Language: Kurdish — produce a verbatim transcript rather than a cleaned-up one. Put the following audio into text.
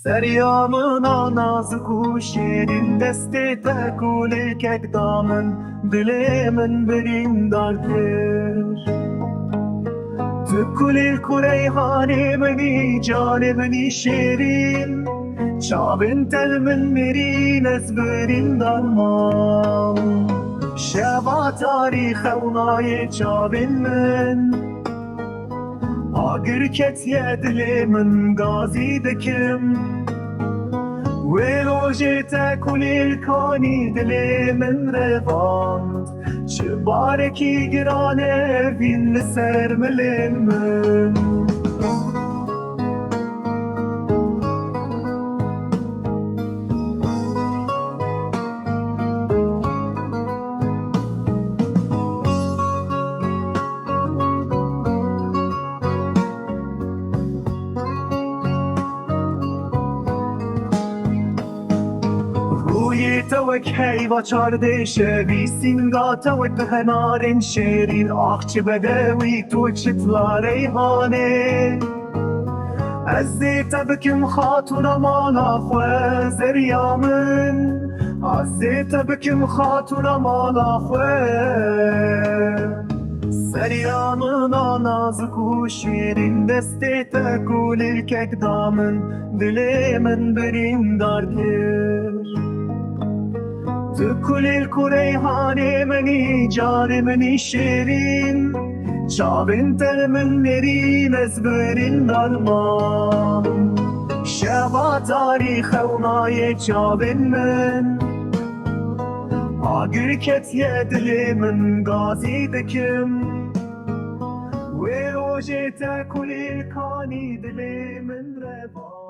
Derya min a nazik û şêrîn, destê te kulîlkek da min, dilê min birîndar kir. Tu kulîlk û reyhanê min î, canê min î şêrîn, çavên te li min nêrîn, ez birîndar mam. Şeva tarî xewnayê çavên min, agir ketiye dilê min, gazî dikim. Wê rojê te kulîlkanî dilê min revand, çi barekî giran e vîn li ser milên min. Rûyê te wek heyva çardê şevî, sînga te wek bi henarên şêrîn, ax çi bedewî tu çitla reyhanê. Ez ê te bikim xatûna mala xwe, zeriya min. Ez ê te bikim xatûna mala xwe. Zeriya min a nazik û şêrîn, destê te kulîlkek da min, dilê min birîndar kir. Tu kulîlk û reyhanê min î, canê min î şêrîn, çavên te li min nêrîn, ez birîndar mam. Şeva tarî xewnayê çavên min, agir ketiye dilê min, gazî dikim. Wê rojê te kulîlkanî dilê min revand.